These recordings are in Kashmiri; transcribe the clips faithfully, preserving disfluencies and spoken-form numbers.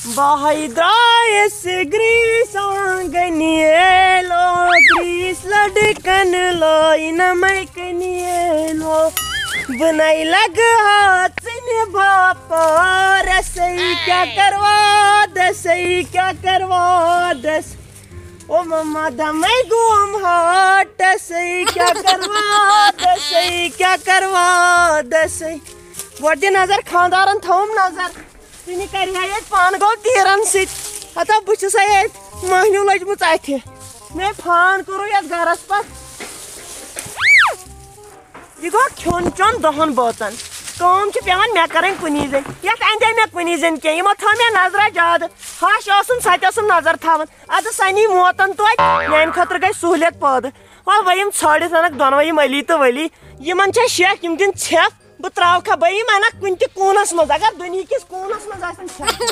بہٕ ہاے درٛایَس گرٛیٖس آنٛگنہِ ایلو، گرٛیٖس لٔڑکَن لٲے نہٕ مَے کٕنہِ ایلو۔ بہٕ نَے لَگہٕ ہا ژٕنہِ باپارَسَے، کیٛاہ کَرٕ وادَسَے، کیٛاہ کَرٕ وادَس۔ او مما دمے گوم ہاٹسے، کیٛاہ کروا دسے، کیٛاہ کروا دسے۔ گۄڈٕ دِ نظر، خانٛدارن تھوم نظر۔ ژٕ نہِ کرِ ہا ییٚتہِ پانہٕ گوٚو تیٖرن سۭتۍ۔ ہتا بہٕ چھُسے ییٚتہِ مٔہنیوٗ لٔجمٕژ اَتھِ۔ مےٚ فان کوٚرُو یَتھ گرس پتہٕ۔ یہِ گوٚو کھیوٚن چیوٚن دَہَن بٲژَن۔ کٲم چھِ پٮ۪وان مےٚ کَرٕنۍ کُنی زٔنۍ۔ یَتھ اَندے مےٚ کُنی زٔنۍ کینٛہہ۔ یِمو تھٲو مےٚ نظرہ زیادٕ۔ ہَش ٲسٕم، سۄ تہِ ٲسٕم نظر تھاوان۔ اَدٕ سۄ نی موتَن توتہِ۔ میٛانہِ خٲطرٕ گٔے سہوٗلیت پٲدٕ۔ وَلہٕ وۄنۍ یِم ژھٲنٛڈِتھ اَنَکھ دۄنوَے یِم علی تہٕ ولی۔ یِمَن چھےٚ شیخ، یِم دِن ژھٮ۪پھ۔ بہٕ ترٛاوکھ ہا، بہٕ یِمہٕ اَنَکھ کُنہِ تہِ کوٗنَس منٛز۔ اگر دُنہِکِس کوٗنَس منٛز آسَن ژھٮ۪پھ۔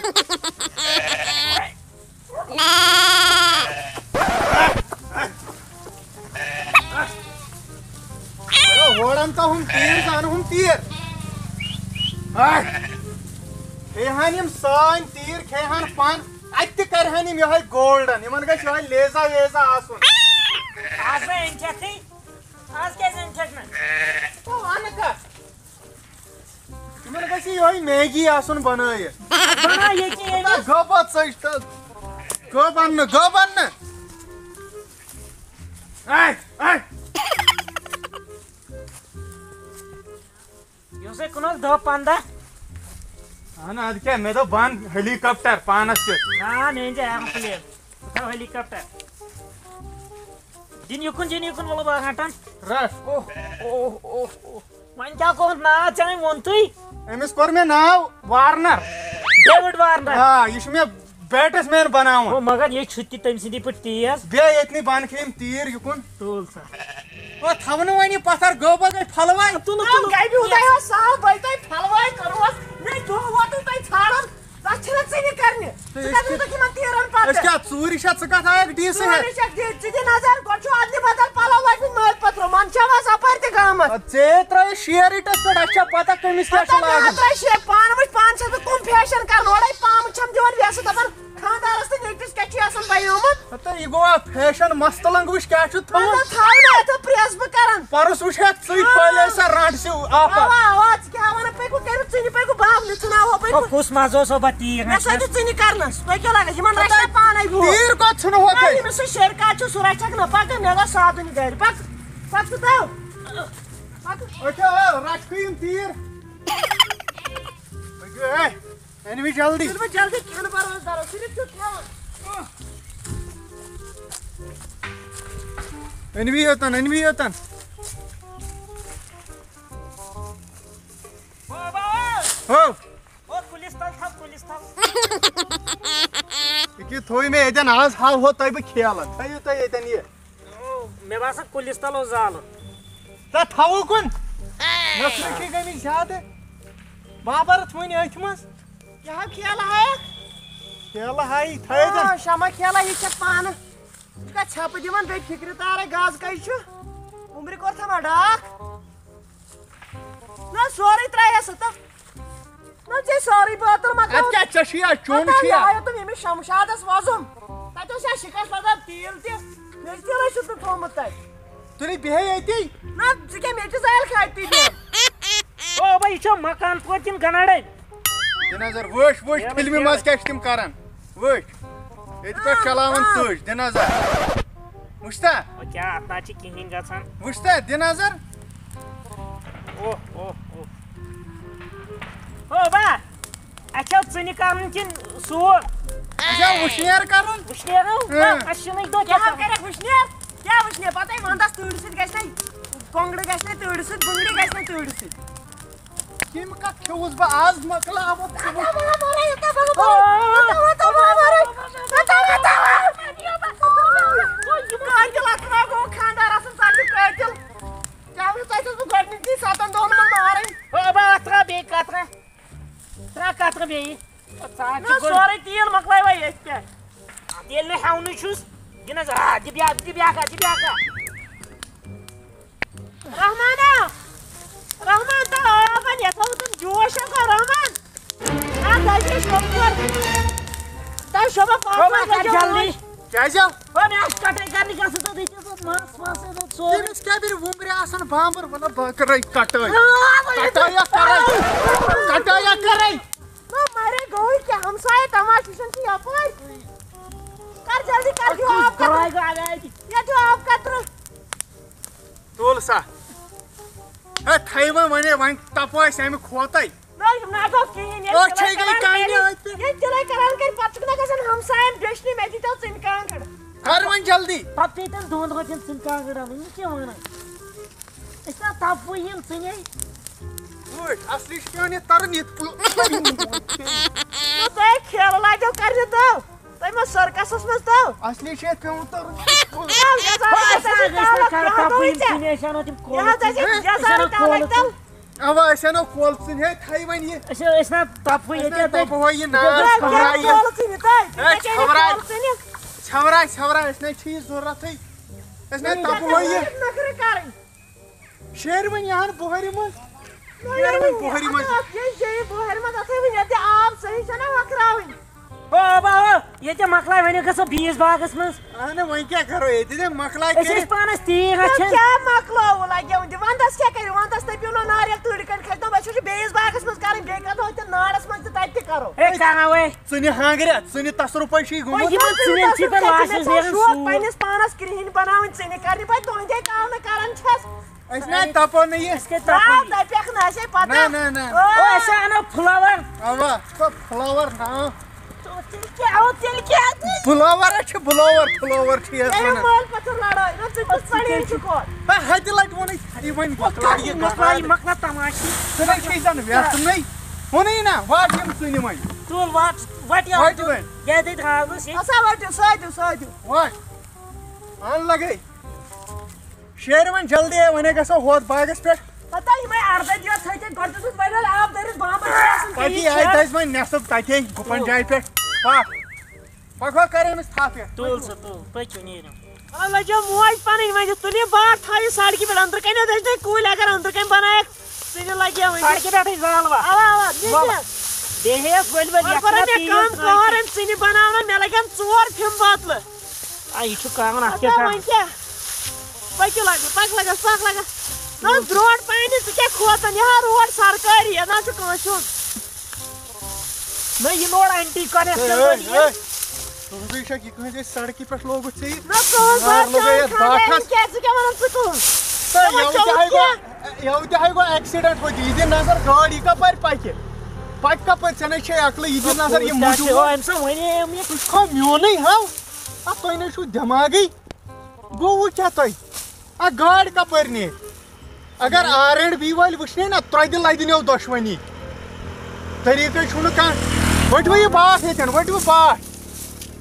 ہورن تو ہم تیر زانہٕ ہم تیر۔ کھیہن یِم سٲنۍ تیر کھیہن پن، اتہِ تہِ کرہن یِم یہے گولڈن، یِمن گژھِ یہے لیزا ویزا آسُن۔ آز نہ انٹھیکھٕے۔ آز کیازِ انٹھیکھ نہٕ؟ تو ونہٕ کتھ؟ یِمن گژھِ یِہوٚے میگی آسُن بنٲیِتھ۔ بناو ییٚتی ییٚمِس۔ گوٚو پتہٕ سۄ چھِ تَتھ۔ گوٚو بننہٕ، گوٚو بننہٕ۔ A, A. یُس ہے کٕنوس دَہ پنٛداہ۔ اہن ادٕ کیٛاہ، مےٚ دوٚپ بنہٕ ہیلی کاپٹر پانس کیُتھ۔ نا، مےٚ أنۍ زِ ایروپلین۔ بہٕ تھاوٕ ہیلی کاپٹر۔ دِن یُکُن، دِن یُکُن، وَلہٕ بہٕ رَٹَن۔ رَٹھ۔ اوہ، اوہ، اوہ، اوہ۔ وۄنۍ کیٛاہ کوٚرُتھ ناو ژےٚ وۄنۍ ووٚنتُے؟ أمِس کوٚر مےٚ ناو وارنر۔ David Warner. آ، یہِ چھُ مےٚ بیٹس مین بناوُن۔ ہو، مگر یہِ چھُ تہِ تٔمۍ سٕنٛدی پٲٹھۍ تیز۔ بیٚیہِ ییٚتہِ نٕے بنہٕ کھیٚیِم تیٖر یُکُن۔ تُل سا۔ او، تھاوٕ نہٕ وۄنۍ یہِ پتھر، گوٚو پتہٕ گٔے پھلوے۔ تُلہٕ، تُلہٕ۔ گَبہِ ہُنٛد آیو سہل، بٔلۍ تۄہہِ پھلوے کٔروس۔ مےٚ دۄہ ووتُے تۄہہِ ژھانٛڈان۔ تَتھ چھِنہٕ ژٕنہِ کرنہِ۔ ژٕ کَتہِ روٗزَکھ یِمَن تیٖرَن پَتہٕ؟ أسۍ کیٛاہ ژوٗرِ چھا؟ ژٕ کَتھ آیَکھ ڈی سی ہٮ۪تھ؟ ژوٗرِ چھَکھ ڈی، ژٕ دِ نظر، گۄڈٕ چھُ اَدلہِ بدل پَلو لٲگمٕتۍ مٲلۍ پَتہٕ رُوان۔ چھَوا ژۄپٲرۍ تہِ گامَس؟ اَدٕ ژےٚ ترٛٲیِتھ شیر اِٹَس پٮ۪ٹھ، اَسہِ چھا پَتہ کٔمِس کیٛاہ چھُ ہَتَن لاگُن؟ ہَتَن شیر، پانہٕ وٕچھ، پانہٕ چھَس بہٕ کُم فیشَن کَران، اورَے پامہٕ چھَم دِوان وٮ۪سہٕ، دَپان خانٛدارَس تہٕ نیٚچوِس کیٛاہ چھُ آسان بَنیومُت؟ ہَتہٕ یہِ گوٚو اَکھ فیشَن، مَستہٕ لنٛگوِش کیٛاہ چھُ تھوٚومُت؟ مطلب تھاو نہٕ، یَتھ پرٛٮ۪س بہٕ کَران۔ پَرُس وٕچھِ ہا ژٕے پھٲلے سا رانٛٹھ سیوٚو آفر۔ اَوا، اَوا، ژٕ کیٛاہ وَنان؟ پٔکِو، کٔرِو ژٕنہِ، پٔکِو، بہٕ آو نہٕ ژھٕناو ہو، پٔکِو۔ ہو، کُس مَزٕ اوس ہو پَتہٕ تیٖر مےٚ رَچھنَس؟ سۭتۍ ژٕنہِ کَرنَس، پٔکِو لَگَس، یِمَن رَچھِ نہ پانَے بہٕ۔ تیٖر کوٚت ژھٕنہٕ ہو تۄہہِ؟ ییٚمِس سُہ شیرِ کَتھ چھُ، سُہ رَچھَکھ نہ پَگاہ، مےٚ گژھِ سادُن گَرِ۔ پَک، پَک ژٕ تَو۔ پَک۔ أچھا، رَچھکھٕ یِم تیٖر۔ پٔکِو، ہے، أنِو یہِ جلدی۔ ییٚلہِ بہٕ جلدی کھٮ۪نہٕ بَرٲے کَرو، صرف چھُ کھٮ۪وان۔ أنِو یہِ یوٚتَن، أنِو یہِ یوٚتَن۔ بابا! ہو۔ او کُلِس تل تھاو، کُلِس تل۔ یہِ کہِ تھوٚو مےٚ ییٚتٮ۪ن آز ہاوہو تۄہہِ بہٕ کھیلہٕ۔ تھٲیِو تُہۍ ییٚتٮ۪ن یہِ۔ او، مےٚ باسان کُلِس تل اوس زالُن۔ تہ تھاوو کُن۔ مےٚ سۭتۍ چھِ گٔمٕتۍ زیادٕ۔ بابر تھوٚونۍ أتھۍ منٛز۔ کیٛاہ کھیلہٕ ہایکھ؟ کھیلہٕ ہاے، تھٲیِو تُہۍ۔ آ، شمع کھیلہٕ، یہِ چھےٚ پانہٕ۔ ژٕ چھُکھا ژھٮ۪پہٕ دِوان بیٚیہِ فِکرِ تارے گاسہٕ کَجہِ چھُ؟ وُمبرِ کوٚر تھاوان ڈاکھ۔ نہ، سورُے ترٛایس تہٕ۔ نہ، ژےٚ سورُے بٲتل مۄکلٲو۔ اَدٕ کیٛاہ، ژےٚ چھُے یا چوٚن پتہٕ چھُے یا؟ لایو تِم ییٚمِس شمشادس وۄزُم۔ تَتہِ اوس یا شِکس لگان تیٖل تہِ۔ مےٚ چھُ تیٖلے چھُ نہٕ تھوٚومُت تَتہِ۔ تُلِو بیٚہے ییٚتی۔ نہ، ژٕ کیٛاہ مےٚ چھِ زہر کھاتہِ تہِ دِوان؟ او بھائی، یہِ چھا مکان پوت کِنہٕ گنڈے؟ دِ نظر، وٕچھ، وٕچھ، یہِ فِلمہِ چھُ منٛز کیٛاہ چھِ تِم کران؟ وٕچھ، ییٚتہِ پٮ۪ٹھ چلاوان آ۔ تُج، دِ نظر۔ وٕچھتا؟ او کیٛاہ، اَتھ نہ چھِ کِہیٖنۍ گژھان۔ وٕچھتا؟ دِ نظر۔ اوہ، اوہ، اوہ۔ او با، اَسہِ چھا ژٕنہِ کرُن کِنہٕ سوٗر؟ یہِ چھا وٕشنیر کرُن؟ وٕشنیر ہو؟ اۭں۔ نہ، اَسہِ چھُنہٕ یہِ دۄہ کیٛاہ کیٛاہ کرُن۔ کَرَکھ وٕشنیر؟ کیٛاہ وٕشنیر؟ پَتہٕ ہے وَندَس تۭرِ سۭتۍ گژھِ نہ، کۄنٛگڑٕ گژھِ نہ تۭرِ سۭتۍ، بٕنٛگرِ گژھِ نہ تۭرِ سۭتۍ۔ ییٚمہِ کَتھ کھیوٚوُس بہٕ آز، مۄکلاوُکھ ژٕ وۄنۍ۔ قٲتِل اَتھ ما گوٚو خانٛدار آسُن، ژٕ چھُکھ قٲتِل۔ کیٛاہ وَنہٕ، تۄہہِ چھَس بہٕ گۄڈٕنِکۍ ستَن دۄہَن منٛز مارٕنۍ۔ او با، اَتھ ترٛاو بیٚیہِ قطرٕ۔ ترٛاو قطرٕ بیٚیہِ۔ ژٕ ہا نہ، چھُکھ گۄڈٕ سورُے تیٖل مۄکلایہِ وۄنۍ ییٚتہِ پٮ۪ٹھ۔ ییٚلہِ نہٕ ہٮ۪ونٕے چھُس، دِ نظر، آ، دِ بیٛاکھ، دِ بیٛاکھ، آ، دِ بیٛاکھ، آ۔ رحمانا، رحمان، تا آب اَن، یَتھ ہاوُتھ جوش ہا گوٚو، رحمان۔ آ، دَجہِ شۄنٛگ کر۔ شوبا، پاپا، شوبا، کر جلدی۔ کیٛازِ؟ وۄنۍ مےٚ آسہِ کٹٲے کرنہِ گژھُن تہٕ ییٚتہِ اوس ماس واس ییٚتہِ اوس سورُے۔ تٔمِس کیٛاہ بیٚیہِ وُمبرِ آسان بامبر؟ وَلہٕ بہٕ کَرَے کٹٲے۔ آ، وۄنۍ ییٚتہِ کٹٲے ہا کَرَے۔ کٹٲے ہا کَرَے۔ نہ، مَرے گوٚوُے کیٛاہ؟ ہمسایہِ تماشہٕ وٕچھان چھِ یَپٲرۍ۔ کر جلدی، کر دِیِو آب قطرٕ۔ خۄداے گوٚو اَگادِ۔ یَتھ دِیِو آب قطرٕ۔ تُل سا۔ ہے، تھٲیِو وۄنۍ، وۄنۍ تَپٲسۍ اَمہِ کھوتَے۔ نہ، یِم نہ حظ اوس کِہیٖنۍ۔ ییٚلہِ أچھ ہے سِلٲے گٔے کران کَنہِ کَرِ، أتھۍ پٮ۪ٹھ۔ ییٚلہِ سِلٲے کران کَرِ، پَتہٕ چھُکھ نہ گژھان ہمساین بیچھنہِ، مےٚ دیٖتو ژٕنہِ کانٛگٕر۔ کر وۄنۍ جلدی۔ پَتہٕ پیٚیہِ تَمہِ دۄن رۄپیَن ژٕنہِ کانٛگٕر اَنٕنۍ، یہِ کیٛاہ وَنان؟ أسۍ نا تَپھ وۄنۍ یِم ژٕنے۔ وٕچھ، اَصلی چھُ پٮ۪وان یہِ تَرُن یِتھ پٲٹھۍ۔ نہ، تۄہہِ کھیلہٕ لَگیو کَرنہِ دَو۔ تۄہہِ ما سٔرکَسَس منٛز دَو؟ اَصلی چھُ یَتھ پٮ۪وان تَرُن یِتھ پٲٹھۍ۔ نہ، یَزار، یَزار، یَزار، یَزار، یَزار، یَزار، یَزار، یَزار، اَوا، أسۍ اَنو کۄل ژٕنہِ، ہے، تھایہِ وۄنۍ یہِ۔ أسۍ، أسۍ نا تَپہٕ أسۍ ییٚتہِ نا تَتہِ۔ تَپہٕ ہۄ یہِ نار، أسۍ نا خبرا یہِ۔ کۄل ژٕنہِ تۄہہِ، ہے، تُہۍ کیٛازِ خبرا، کۄل ژٕنہِ؟ ژھٮ۪ورا، ژھٮ۪ورا، أسۍ نَے چھِ یہِ ضوٚرَتھٕے۔ أسۍ نَے تَپہٕ ہۄ یہِ۔ نخرٕ کَرٕنۍ۔ شیرِ وۄنۍ یِہَن بۄہرِ منٛز۔ شیرِ وۄنۍ بۄہرِ منٛز۔ اَتھ یہِ شیرِ بۄہرِ منٛز، اَتھ ہے وۄنۍ ییٚتہِ آب صحیح چھَنہ ہۄکھراوٕنۍ۔ او بابا، او، ییٚتہِ مۄکلاے وۄنۍ گژھو بیٚیِس باغس منٛز۔ اہنہٕ، وۄنۍ کیٛاہ کرو ییٚتہِ؟ ییٚتہِ مۄکلاے أسۍ کٔرِتھ۔ ٲسۍ پانس تیٖر تہٕ رچھان۔ کیٛاہ مۄکلاوو لگیو؟ وۄنۍ ونٛدس کیٛاہ کٔرِو؟ ونٛدس تٔپِو نہٕ ناریل تۭرِ کٔنۍ کھسہِ نہٕ، وۄنۍ چھُ بیٚیِس باغس منٛز کرٕنۍ، بیٚیہِ کرو أتہِ نارس منٛز تہٕ تتہِ تہِ کرو۔ ہے، کرو ہے۔ ژٕنہِ ہانٛگرِ، ژٕنہِ تصرُفے چھُے وۄنۍ گوٚمُت۔ یِمن ژٕنٮ۪ن چھِ پٮ۪ٹھ مےٚ لاشہِ چھُ نیران شوق سوٗر۔ پننِس پانس کرٛہِنۍ بناوٕنۍ، ژٕنہِ کرنہِ پتہٕ تُہنٛدے کاونہٕ کران چھس۔ أسۍ نہ تپو نہٕ یہِ۔ أسۍ کتہِ تپو نہ، یہِ؟ تپٮ۪کھ نہٕ، اسے پتہ۔ نہ، نہ، نہ۔ او، أسۍ انو فلاور۔ اوا، سۄ فلاور نا۔ تو تیٚلہِ کیٛاہ، او، تیٚلہِ کیٛاہ؟ بلاور چھُ، بلاور، فلاور چھُ یتھ کٔرِو ونان۔ مٲلۍ پتھر لڑٲے، نہ ژٕ کُس پڑھے چھُکھ اورٕ؟ ہے، ہتہِ لٹہِ ووٚنُے، یہِ وۄنۍ مۄکلاو یہِ مۄکلاو یہِ، گۄڈٕ۔ مۄکلاو تماشہٕ۔ ژٕ نَے چھے زن وٮ۪ژھ نَے۔ ووٚنُے نا، وَٹ یِم ژٕنہِ وۄنۍ۔ تُل وَٹ، وَٹ یہِ وَٹ اَتھ وۄنۍ۔ یَتھ دِتھ ہاونَس یہِ۔ ہسا وَٹِو، سٲدِو، سٲدِو۔ وَٹ۔ اَن لگے۔ شیرِ وۄنۍ جلدی، وۄنۍ گژھو ہۄتھ باغس پٮ۪ٹھ۔ پتہ یِمے اردہ دۄہ تھٲے تٔمۍ گۄڈٕ دیُتمُت، وۄنۍ وَلہٕ آب دٲرِتھ بامبر چھِ آسان پتہٕ بیٚیہِ آیہِ شہر۔ دَزِ وۄنۍ نٮ۪صٕف تَتے گُپن جایہِ پٮ۪ٹھ۔ پکھ۔ پکھ ہو کر أمِس تھپھ یتھ۔ تُل سا، تُل، پٔکِو نیٖرِو۔ وَلہٕ لٔجو موج پنٕنۍ وۄنۍ، تُلِو بار تھٲیِو سڑکہِ پٮ۪ٹھ، أنٛدرٕ کنہِ حظ ٲسۍ نہٕ کُلۍ اگر أنٛدرٕ کنہِ بنایکھ، ژٕ تہِ لگہِ وۄنۍ۔ سڑکہِ پٮ۪ٹھٕے زالوا۔ اوا، اوا، مےٚ وَلہٕ۔ تہِ۔ بیٚیہِ ہے ٲس ؤلۍ ؤلۍ وۄنۍ یَتھ کَرو چھُنہ مےٚ تیٖل کٲم ترٛٲوِتھ۔ کار، أمۍ ژٕنہِ بناونس مےٚ لگن ژور پھِم بٲتلہٕ۔ آ، یہِ چھُ کَرُن، اَتھ کیٛاہ اَدٕ کَرُن؟ وۄنۍ کیٛاہ؟ پٔکِو لگس، پَک لگس، پَک لگس۔ نہ، برونٛٹھ پَہن یہِ، ژٕ کیٛاہ کھوژان؟ یہِ ہا روڈ سرکٲری، یَتھ نہ چھُ کٲنٛسہِ ہُنٛد۔ نہ، یہِ روڈ اینٹی کنیکشن ہے، روڈ یہِ۔ ہے، تُہنٛزٕے چھکھ یہِ کٲنٛسہِ اَسہِ سڑکہِ پٮ۪ٹھ لوگُتھ ژےٚ یہِ؟ نہ، تُہنٛز نار واتہِ لوگے آن یَتھ خانٛدارِنۍ باٹھس۔ کیٛاہ، ژٕ کیٛاہ وَنان ژٕ کٕہٕنٛز؟ تہٕ ژےٚ ما یَوٕ تہِ چوٚوُتھ ہاے گوٚو، کینٛہہ؟ یَوٕ تہِ ہاے گوٚو ایکسیڈنٹ ہوٚتہِ، یہِ دِ نظر گٲڑۍ یہِ کَپٲرۍ پَکہِ؟ پَکہِ کَپٲرۍ؟ ژےٚ نَے چھے عقلٕے، یہِ دِ نظر یہِ کیٛاہ چھِ؟ مُجہِ او، وول۔ أمۍ سا وَنے أمۍ یہِ۔ ژٕ چھُکھا میونٕے ہاو؟ اَتھ تۄہہِ نَے چھُو دٮ۪ماغٕے۔ گوٚو وۄنۍ کیٛاہ تۄہہِ؟ اَ، گاڑِ کَپٲرۍ نِیہِ؟ اگر آر اینڈ بی وٲلۍ وٕچھنے نا، ترٛۄدِ لَدِ نیو دۄشوٕنی۔ طریٖقَے چھُنہٕ کانٛہہ۔ ؤٹِو یہِ باٹھ ییٚتٮ۪ن، ؤٹِو باٹھ۔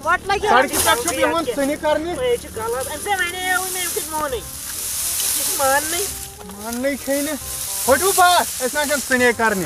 وَٹ لَگہِ سڑکہِ پٮ۪ٹھ چھُ یِوان ژٕنہِ کرنہِ۔ یہِ چھُ غلط۔ أمۍ سا وَنے مےٚ أمۍ کِتھ مونٕے۔ یہِ چھُ ماننٕے۔ ماننٕے چھے نہٕ۔ ؤٹِو باٹھ، أسۍ نہ چھَنہٕ ژٕنے کرنہِ۔